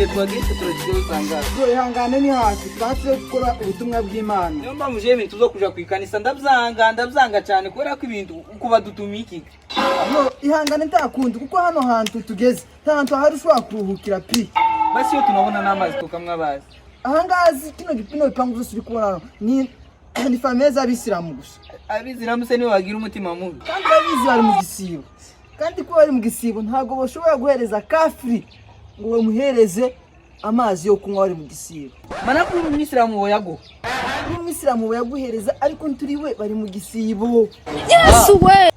Igihe twagiye turageze usanga. Bro, ihangane, ni hafi turatse gukora ubutumwa bw'Imana. Niyo mpamvu jewe ibintu zo kuja ku ikanisa ndabyanga, ndabyanga cyane, kubera ko ibintu kuba dutumiye iki. Bro, ihangane, ntakundi, kuko hano hantu tugeze nta hantu hari ushobora kuruhukira pi. Basi iyo tunabona n'amazi tukamwa bazi. Ahangaha kino gipino bipangu byose uri kubona hano ni famille z'abisilamu gusa. Abiziramu se nibo bagira umutima mubi? Kandi urabizi bari mu gisibo, kandi kuba bari mu gisibo ntabwo bashobora guhereza kafiri ngo bamuhereze amazi yo kunywa bari mu gisibo. Mana, kuri umwisilamu woyago. Uri umwisilamu bayaguhereza, ariko nturi we, bari mu gisibo. Yesu we!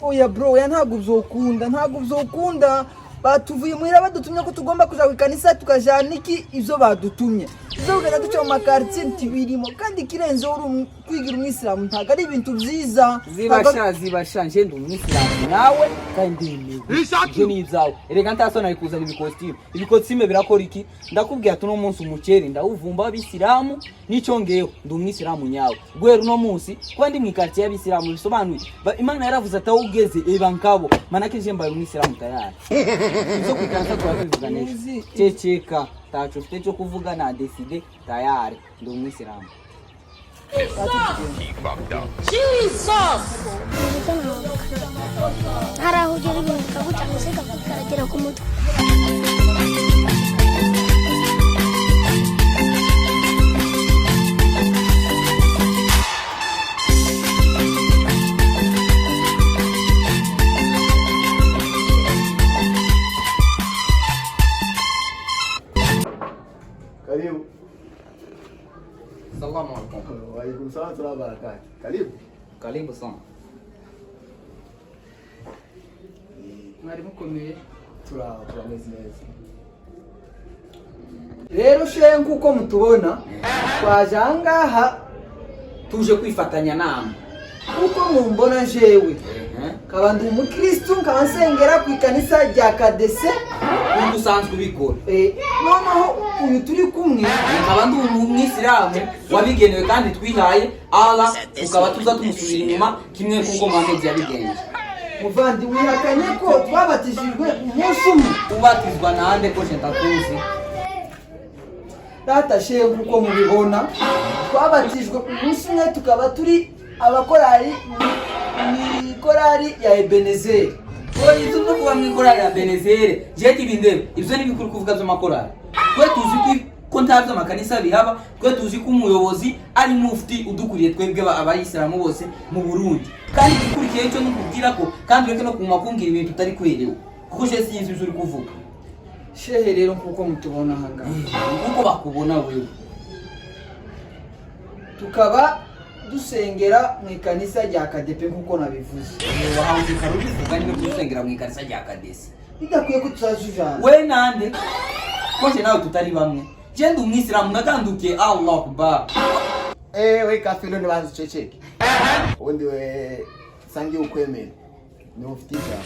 Oya bro, oya, ntabwo byokunda, ntabwo byokunda. Batuvuye muhira badutumye ko tugomba kuja ku ikanisa tukajana iki ivyo badutumye. Ivyo kugenda duca mu makartier ntibirimo, kandi ikirenzeho uri kwigira umwisilamu ntabwo ari ibintu vyiza. Zibasha, zibasha, nje ndi umwisilamu nawe kandi ndemewe, ibyo ni ibyawe. Erega ntasoni ari kuzana ibikositimu. Ibikositimu birakora iki? Ndakubwira ati uno munsi umuceri ndawuvumba w'abisilamu, n'icyo ngewe ndi umwisilamu nyawe guhera uno munsi. Kuba ndi mu ikaritsiye y'abisilamu bisobanuye Imana yaravuze ati aho ugeze eba nkabo. Manake je mbaye umwisilamu tayari. Ibyo ku ikanisa turabivuga neza. Ceceka, taco ufite cyo kuvuga. Na décidé tayari, ndi umwisilamu. Jesus! Hari aho ugera ibintu bikagucanga se bikaragera ku mutwe. Karibu. Salamu alaikum. Wa alaikum salam wa rahmatullahi wa barakatuh. Karibu. Karibu sana. Mwari mukomeye? Turaho, turameze neza. Rero shehe, nk'uko mutubona twaje ahangaha tuje kwifatanya namwe. Kuko mumbona jewe nkaba ndi umukristu, nkaba nsengera ku ikanisa rya Kadese. Undi usanzwe ubikora. Noneho uyu turi kumwe nkaba ndi umwisilamu wabigenewe kandi twihaye Allah, tukaba tuza tumusubira inyuma kimwe nk'uko Muhammed yabigenje. Muvandi, wihakanye ko twabatijijwe umunsi umwe? Ubatizwa nande ko je ndakuzi? Data shehe, nk'uko mubibona twabatijwe umunsi umwe, tukaba turi abakorari mu ikorari ya Ebenezeri. Oya, ibyo no kuba mu ikorari ya Benezere je tibindebe, ibyo ni bikuru kuvuga by'amakorari. Twe tuzi ko nta by'amakanisa bihaba. Twe tuzi ko umuyobozi ari mufti udukuriye twebwe abayisilamu bose mu Burundi. Kandi igikurikiye cyo nukubwira ko kandi ureke no kuguma kumbwira ibintu utari kwerewe, kuko je sinzi ibyo uri kuvuga. Shehe, rero nk'uko mutubona ahangaha, Nkuko bakubona wewe, tukaba dusengera mu ikanisa rya Kadepe nk'uko nabivuze. Wahangika rubivuga nyine gusengera mu ikanisa rya Kadesi. Bidakwiye ko tuzajujana. We nande ko je nawe tutari bamwe? Je ndi umwisilamu, nagandukiye Allah akbar. Eh, we kafilo, nibanza uceceke. Ubundi we sangiye ukwemera. Niwe ufite ijambo.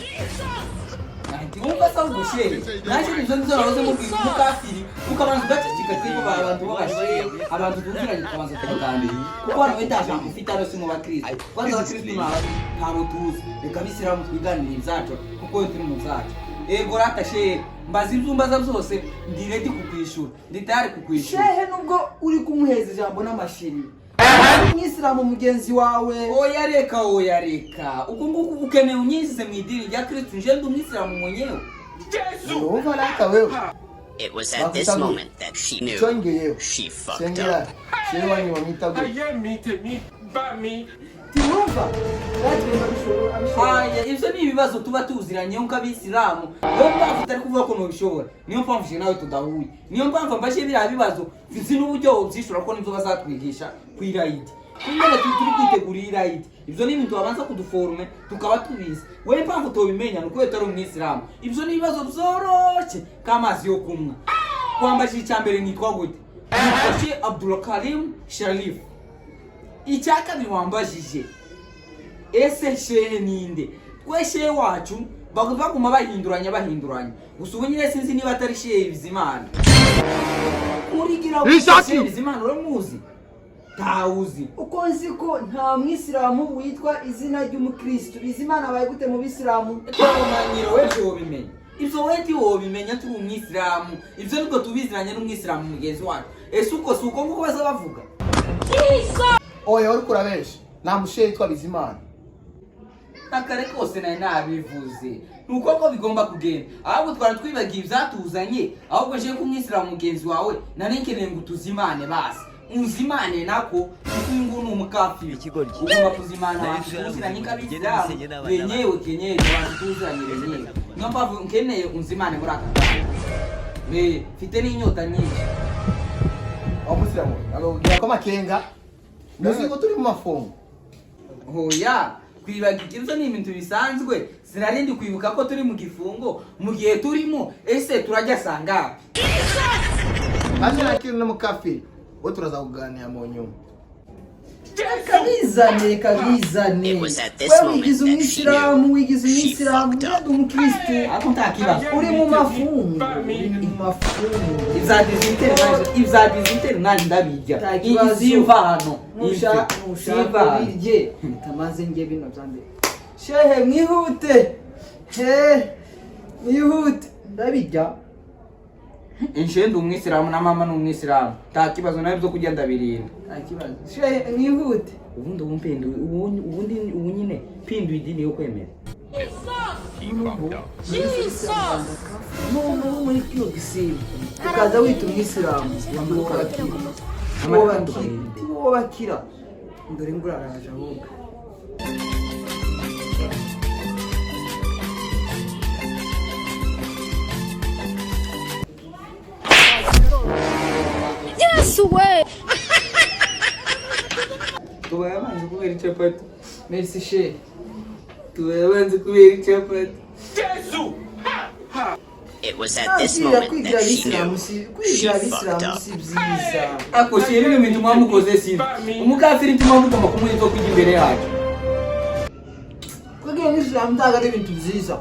Ntiwumva se ahubwo shehe, naje nivyo nivyo nahoze mubwira umukafiri, ukabanza ugaceceka. Twebwe abantu b'abashehe, abantu tuziranye, tukabanza tukaganira, kuko hano we nta jambo ufite. Hano si mu bakristo. Kwanza abakristo ntabwo tuzi. Reka abisilamu twiganire ibyacu, kuko we turi mu byacu. Ego rata shehe, mbaza ibyo umbaza byose, ndi ready kukwishura, ndi tayari kukwishura. Shehe, nubwo uri kumuheza ijambo n'amashiri, umwisilamu mugenzi wawe. Oya reka, oya reka, uko nguko ukeneye unyinjize mu idini rya Kristo. Nje ndi umwisilamu mwenyewe. Urumva naka wewe. It was at this moment that she knew Cyongeyeho. she fucked Sengera. up. Shehe wanyu bamwita gute? Ayé mi, tèmi bá mi. Ntiwumva natwe abishobora. Haya, ibyo ni ibibazo tuba tuziranyeho nk'abisilamu. Niyo mpamvu utari kuvuga ko ntubishobora, niyo mpamvu je nawe tudahuye, niyo mpamvu mbashe biriya bibazo nzi n'uburyo wobyishura, ko nibyo bazatwigisha ku irayidi nyine turi kwitegura irayidi. Ibyo ni ibintu babanza kuduforume tukaba tubizi. Wowe impamvu utobimenya ni ukubera utari umwisilamu. Ibyo ni ibibazo byoroshye k'amazi yo kunywa. Kwambajije icya mbere, nitwa gute? Nitwa Sheikh Abdulkarim Sharif. Icya kabiri wambajije, ese shehe ninde? Twe shehe wacu baguma bahinduranya, bahinduranya gusa. Ubu nyine sinzi niba atari shehe Bizimana. Kurigira shehe Bizimana uramuzi? Tawuzi. Uko nzi ko nta mwisilamu witwa izina ry'umukristu, Bizimana abaye gute mu bisilamu? Twabonanyiro wejo wobimenya. Ibyo wowe ntiwobimenya, turi umwisilamu. Ibyo nibwo tubiziranye n'umwisilamu mugenzi wacu. Ese uko si uko nguko baza bavuga? Oya, uriko urabesha, nta mushehe yitwa Bizimana. Akare kose nari nabivuze, ni uko ko bigomba kugenda. Ahubwo twari twibagiye ibyatuzanye. Ahubwo nje kumwisilamu mugenzi wawe, nari nkeneye ngo tuzimane, basi unzimane nako, kuko uyu nguyu ni umukafiri. Ugomba kuzimana abantu tuziranye nk'abisilamu benyewe kenyewe, abantu tuziranye benyewe. Niyo mpamvu nkeneye unzimane muri aka kanya. Mfite n'inyota nyinshi. Wa musilamu akakubwira ko amakenga muzi ko turi mu mafungo. Hoya, kwibagirwa ibyo ni ibintu bisanzwe. Sinarindi kwibuka ko turi mu gifungo mu gihe turimo. Ese turajya sangapi? Maze nakiri n'umukafiri bo turaza kuganira mu nyuma. Kabizane, kabizane. It was at this Wewe moment wigize that she umwisilamu, knew. wigize She umwisilamu, fucked up. ugenda umukristu. Ariko nta kibazo. Uri mu mafungo, uri mu mafungo. Ibya 18 naje, ibya 18 naje ndabijya. Nta kibazo. Simva hano. Nusha Simva nushaka hano. ubirye, tamaze nge bino byande. Shehe, mwihute, he mwihute, ndabijya. Inshe ndi umwisilamu na mama ni umwisilamu, nta kibazo nawe, byo kurya ndabirinda. Nta kibazo, shehe, mwihute. Ubundi ubu mpinduye, ubundi ubu nyine mpinduye idini yo kwemera. None muri kino gisibo ukaza wita umwisilamu, Kagira ku mutwe. Tiwobakira, dore ngura araje ahubwo. Yesu we! Tubaye abanzi kubera icapati. Merci, shehe. Tubaye abanzi kubera icapati. It was at this Kwigira moment kwigira that she abisilamu knew. si She kwigira fucked abisilamu up. si byiza. Ako sheri, bino bintu mwamukoze sibi. Umukafiri ntimwamugomba kumuha ibyo kurya imbere yacu. Kugira umwisilamu ntabwo ari ibintu byiza.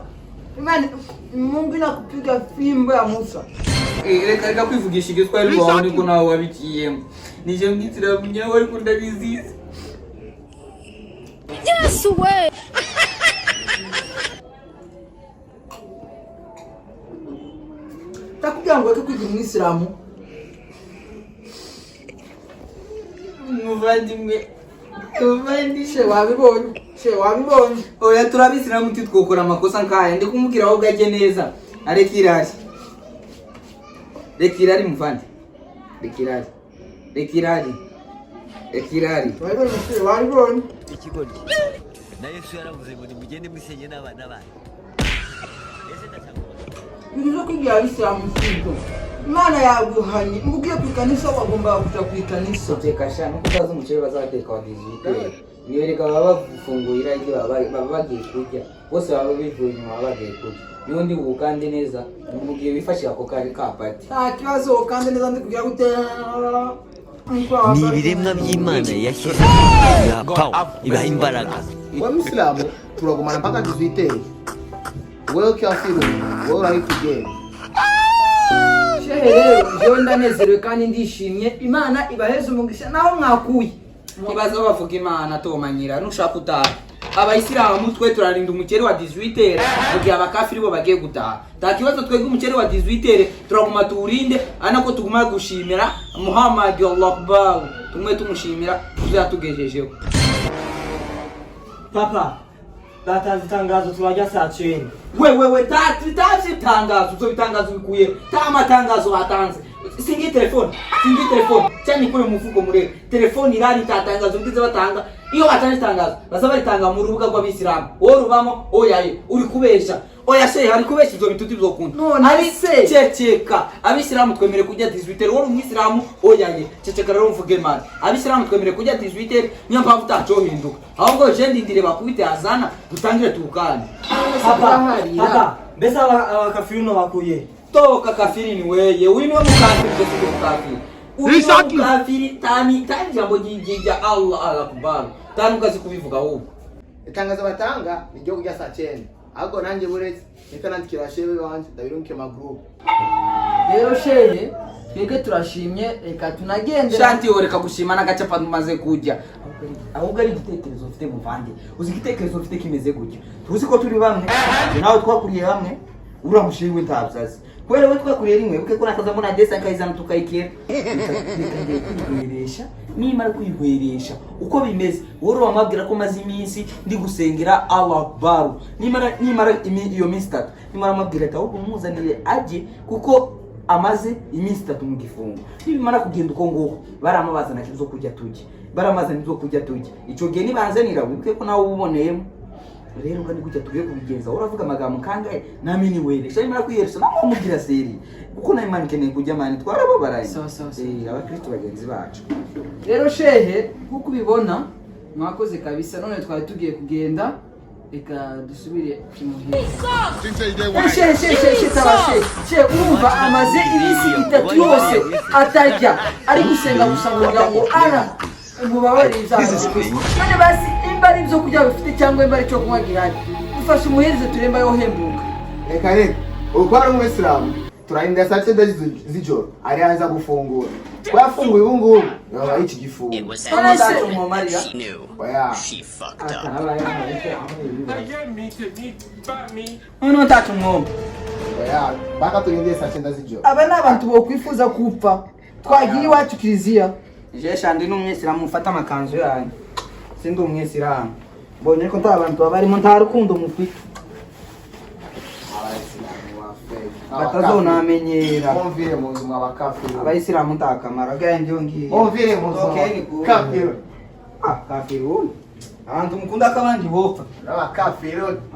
Imana, Mungu inakupiga fimbo ya Musa. Reka, reka kwivugisha igiswahili wawe, niko nawe wabiciyemo. Nije mwisilamu nyawe, ariko ndabizizi. Yesu we! Ndakubwira ngo reke kwigira umwisilamu. Muvandimwe, muvandimwe. She wabibonye, she wabibonye. Oya, turabisilamu, titwokora amakosa nkaya. Ndi kumubwira ahubwo ajye neza, areka irari, reka irari muvandi, reka irari, reka irari, reka irari. Wabibonye she, wabibonye. Ikigoryi na Yesu yaravuze ngo nimugende mwisenye n'abana banyu. Ese ndashaka Ibintu byo kwigira abisilamu si byo. Imana yaguhanye, ngo ugiye ku ikanisa, wagombaga kuja ku ikanisa. Teka sha, nuko utazi umuceri bazateka wa 18. Niyo reka, baba bafunguye iragi, baba bagiye kurya bose, baba bivuye inyuma, baba bagiye kurya. Niyo ndi bukande neza mu gihe wifashe ako kari kapati. Nta kibazo, kandi neza ndi kugira gute. Ni ibiremwa by'Imana yashyize ya power, ibaha imbaraga. We musilamu, turagumana mpaka 18. Wewe kafiri, wewe urahita ugenda. Shehe, rero jewe ndanezerewe kandi ndishimye. Imana ibaheze umugisha naho mwakuye. Ntibaza bavuga Imana tomanyira. Nushaka utaha. Abayisilamu twe turarinda umukeri wa 18 mu gihe abakafiri bo bagiye gutaha. Nta kibazo, twebwe umukeri wa 18 turaguma tuwurinde, ari nako tuguma gushimira Muhammad. Allah akbar, tumwe tumushimira ibyo yatugejejeho. Papa, batanze itangazo, turajya saa 9. Wewewe, tati itangazo, ibyo bitangazo bikuye ta matangazo batanze? Singi telefone, singi telefone cyane, ikure mu mufuko murebe telefone irari. Ta tangazo bwize batanga. Iyo batanze itangazo, baza baritanga mu rubuga rw'abisilamu. Wowe rubamo? Oya ye, uri kubesha. Oya shehe, ari kubesha. Ibyo bintu tubyokunda. None se? Ceceka. Abisilamu twemere kurya 18. Wowe uri umwisilamu? Oya ye, ceceka rero mvuge mani. Abisilamu twemere kurya 18, niyo mpamvu utacohinduka. Ahubwo je ndindire bakubite azana, dutangire tuwukande. Papa, papa, mbese abakafiri no bakuye? Toka, kafiri ni weye. Uyu niwe mukafiri, ndetse ndi mukafiri. Uyu niwe mukafiri. Tani tani jambo rya Allah akbar, tani ukazi kubivuga ahubwo. Itangazo batanga ni ryo kurya saa 9. Ahubwo nanjye buretse mpita nandikira shewe wanje, ndabirungike ma group. Rero shehe, twebwe turashimye, reka tunagendera. Shanti, reka gushima n'agacapa tumaze kurya. Ahubwo ari igitekerezo mfite muvandi. Uzi igitekerezo mfite kimeze gutya? Tuzi ko turi bamwe, nawe twakuriye hamwe. Uramushehe we ntabyazi kubera we twakuriye rimwe buke ko nakazamo na desa nkayizana tukayikera. Reka ngiye kwihweresha. Nimara kwihweresha uko bimeze, wowe wamabwira ko maze iminsi ndi gusengera Allah Akbar. Nimara iyo minsi 3, nimara amabwira ati ahubwo muzanire ajye, kuko amaze iminsi 3 mu gifungo. Nibimara kugenda uko nguko, baramabazana ibyo kurya tujye, baramazana ibyo kurya tujye. Icyo gihe nibanzanira, wibuke ko nawe uboneyemo. Rero ngo ni gutya tugiye kubigenza. Uravuga amagambo kangahe nami niweresha. Nimara kwiyeresha nawe wamubwira seri, kuko nawe Imana ikeneye kujya mani twarababaraye. Sawa, sawa, sawa. Abakristo bagenzi bacu. Rero shehe, nk'uko ubibona mwakoze kabisa. None twari tugiye kugenda, reka dusubire imuhira. Shehe, shehe, shehe, shehe, taba shehe, shehe, urumva amaze iminsi 3 yose atarya, ari gusenga gusa kugira ngo ara mubabarire ibyaha. None basi imba ari ibyo kurya bifite cyangwa imba ari icyo kunywa gihari, dufashe umuhereze turemba yohembuka. Reka reka, uko ari umuyisilamu turarinda saa 9 z'ijoro ari aza gufungura. Ko yafunguye ubu ngubu yaba iki gifungo. It was at None this se moment that she knew. Oya. She fucked up. Ayé mi tèmi bá mi. Noneho ntacu mwombi. Oya, mpaka turindire saa 9 z'ijoro. Aba ni abantu bokwifuza kupfa, twagira iwacu kiliziya. Jesha ndi n'umwisilamu, mufate amakanzu yanyu. Sindi umwisilamu, mbonye ariko nta bantu baba barimo, nta rukundo mufite. Abayisilamu ba fake. Batazonamenyera. Mumvire mu nzu mw'abakafiri. Abayisilamu nta kamaro gahe njyo ngiye. Mumvire mu nzu Okay, ni cool. mw'abakafiri. Ah, kafiruni, abantu mukunda ko abandi bopfa. N'abakafiri.